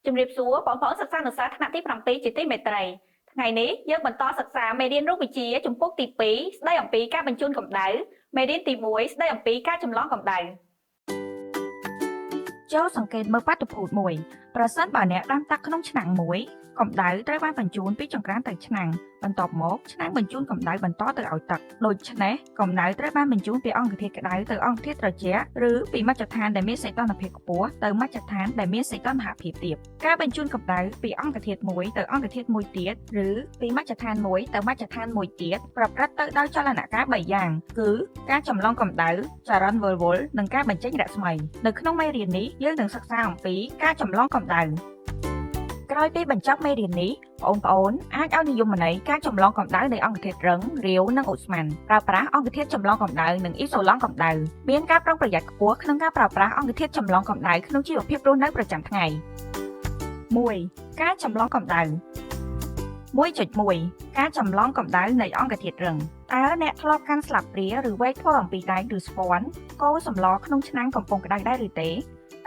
ជំរាបសួរបងប្អូនសិស្សានុសិស្សថ្នាក់ទី7ជាទីមេត្រីថ្ងៃនេះយើងបន្តសិក្សាមេរៀនរូបវិទ្យាជំពូកទី2ស្ដីអំពីការបញ្ជូនកម្ដៅមេរៀនទី1ស្ដីអំពីការចម្លងកម្ដៅ ចូលសង្កេតមើលបាតុភូតមួយប្រសិនបើអ្នកដាំទឹកក្នុងឆ្នាំងមួយកម្ដៅត្រូវបានបញ្ជូនពីចង្ក្រានទៅឆ្នាំងបន្ទាប់មកឆ្នាំងបញ្ជូនកម្ដៅបន្តទៅឲ្យទឹកដូច្នេះកម្ដៅត្រូវបានបញ្ជូនពីអង្គធាតុក្ដៅទៅអង្គធាតុត្រជាក់ឬពីមជ្ឈដ្ឋានដែលមានសីតុណ្ហភាពខ្ពស់ទៅមជ្ឈដ្ឋានដែលមានសីតុណ្ហភាពទាបការបញ្ជូនកម្ដៅពីអង្គធាតុមួយទៅអង្គធាតុមួយទៀតឬពីមជ្ឈដ្ឋានមួយទៅមជ្ឈដ្ឋានមួយទៀតប្រព្រឹត្តទៅដោយចលនការ3យ៉ាងគឺការចម្លងកម្ដៅចរន្តវិលវល់និងការបញ្ចេញរស្មីនៅក្នុងមេរៀននេះយើងនឹងសិក្សាអំពីការចម្លងកម្ដៅក្រោយពីបញ្ចប់មេរៀននេះបងប្អូនអាចឲ្យនិយមន័យការចម្លងកម្ដៅនៃអង្គធាតុរឹងរាវនិងឧស្ម័នប្រើប្រាស់អង្គធាតុចម្លងកម្ដៅនិងអ៊ីសូឡង់កម្ដៅមានការប្រុងប្រយ័ត្នខ្ពស់ក្នុងការប្រើប្រាស់អង្គធាតុចម្លងកម្ដៅក្នុងជីវភាពរស់នៅប្រចាំថ្ងៃ1ការចម្លងកម្ដៅ1.1ការចម្លងកម្ដៅនៃអង្គធាតុរឹងតើអ្នកធ្លាប់កាន់ស្លាបព្រាឬវែកធ្វើអំពីដែកឬស្ពាន់កូរសម្លក្នុងឆ្នាំងកំពុងក្ដៅដែរឬទេ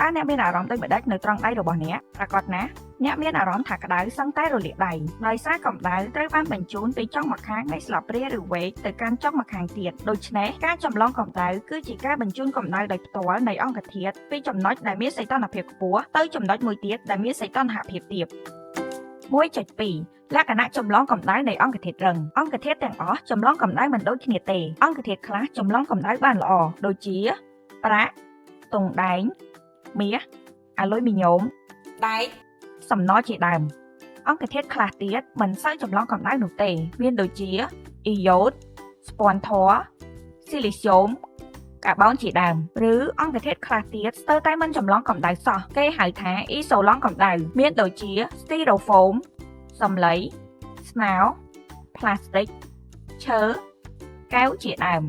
តើអ្នកមានអារម្មណ៍ដូចម្ដេចនៅត្រង់ដៃរបស់អ្នកប្រាកដណាស់អ្នកមានអារម្មណ៍ថាក្តៅសឹងតែរលាកដៃដោយសារកម្ដៅត្រូវបានបញ្ជូនពីចុងម្ខាងនៃស្លាបព្រាឬវែកទៅកាន់ចុងម្ខាងទៀតដូច្នេះការចម្លងកម្ដៅគឺជាការបញ្ជូនកម្ដៅដោយផ្ទាល់នៃអង្គធាតុពីចំណុចដែលមានសីតុណ្ហភាពខ្ពស់ទៅចំណុចមួយទៀតដែលមានសីតុណ្ហភាពទាប1.2លក្ខណៈចម្លងកម្ដៅនៃអង្គធាតុរឹងអង្គធាតុទាំងអស់ចម្លងកម្ដៅមិនដូចគ្នាទេអង្គធាតុខ្លះចម្លងកម្ដៅបានល្អដូចជាប្រាក់ទង់ដែងមាសអាលុយមីញ៉ូម ដែក សំណជាដើមអង្គធាតុខ្លះទៀតមិនសូវចម្លងកម្ដៅនោះទេមានដូចជាអ៊ីយ៉ូតស្ពាន់ធ័រស៊ីលីស្យូមកាបូនជាដើមឬអង្គធាតុខ្លះទៀតស្ទើរតែមិនចម្លងកម្ដៅសោះគេហៅថាអ៊ីសូឡង់កម្ដៅមានដូចជាស្ទីរ៉ូហ្វូមសំឡីស្នោផ្លាស្ទិកឈើកែវជាដើម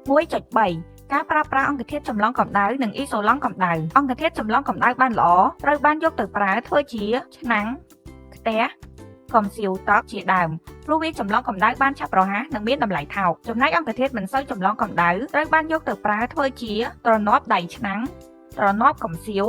1.3ការប្រើប្រាស់អង្គធាតុចម្លងកម្ដៅនិងអ៊ីសូឡង់កម្ដៅអង្គធាតុចម្លងកម្ដៅបានល្អត្រូវបានយកទៅប្រើធ្វើជាឆ្នាំងខ្ទះកំសៀវទឹកជាដើមព្រោះវាចម្លងកម្ដៅបានឆាប់រហ័សនិងមានតម្លៃថោកចំណែកអង្គធាតុមិនសូវចម្លងកម្ដៅត្រូវបានយកទៅប្រើធ្វើជាទ្រនាប់ដៃឆ្នាំងទ្រនាប់កំសៀវ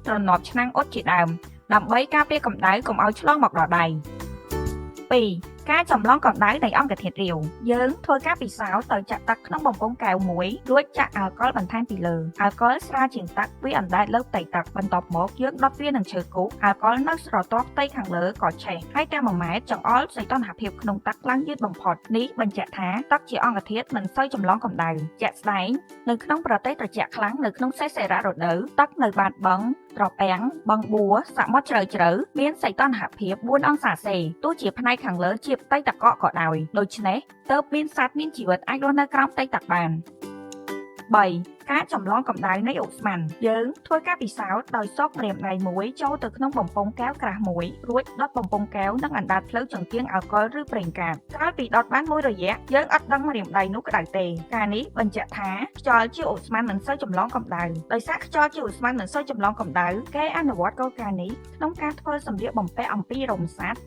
ទ្រនាប់ឆ្នាំងអ៊ុតជាដើមដើម្បីការពារកម្ដៅកុំឲ្យឆ្លងមកដល់ដៃ2ការចម្លងកម្ដៅនៃអង្គធាតុរាវយើងធ្វើការពិសោធន៍ដោយចាក់ទឹកក្នុងបំពង់កែវមួយរួចចាក់អាល់កុលបន្ថែមពីលើអាល់កុលស្រាលជាងទឹកវាអណ្ដែតលើផ្ទៃទឹកបន្ទាប់មកយើងដុតវានឹងឈើគូសអាល់កុលនៅស្រទាប់ផ្ទៃខាងលើក៏ឆេះហើយតែ1ម៉ែត្រចង្អុលសីតុណ្ហភាពក្នុងទឹកឡើងយឺតបំផុតនេះបញ្ជាក់ថាទឹកជាអង្គធាតុមិនសូវចម្លងកម្ដៅជាក់ស្ដែងនៅក្នុងប្រទេសត្រជាក់ខ្លាំងនៅក្នុងសេសរៈរដូវទឹកនៅបាតបឹងត្រពាំងបឹងបួសមុទ្រជ្រៅៗមានសីតុណ្ហភាព4អង្សាសេទោះជាផ្នែកខាងលើជាផ្ទៃទឹកកកក៏ដោយដូច្នេះទើបមានសត្វមានជីវិតអាចរស់នៅក្រោមផ្ទៃទឹកបាន3ការចម្លងកម្ដៅនៃឧស្ម័នយើងធ្វើការពិសោធន៍ដោយស៊កម្រាមដៃមួយចូលទៅក្នុងបំពង់កែវក្រាស់មួយរួចដុតបំពង់កែវនិងអណ្ដាតភ្លើងចង្គៀងអាល់កុលឬប្រេងកាតក្រោយពីដុតបានមួយរយៈយើងអត់ដឹងម្រាមដៃនោះក្ដៅទេការនេះបញ្ជាក់ថាខ្យល់ជាឧស្ម័នមិនសូវចម្លងកម្ដៅដោយសារខ្យល់ជាឧស្ម័នមិនសូវចម្លងកម្ដៅគេអនុវត្តគោលការណ៍នេះក្នុងការធ្វើសម្លៀកបំពាក់អំពីរោមសត្វ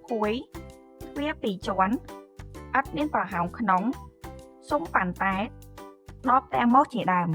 ភួយទ្វារពីរជាន់ឥដ្ឋមានប្រហោងក្នុងស៊ុមប៉ាន់តែដបតែម៉ូសជាដើម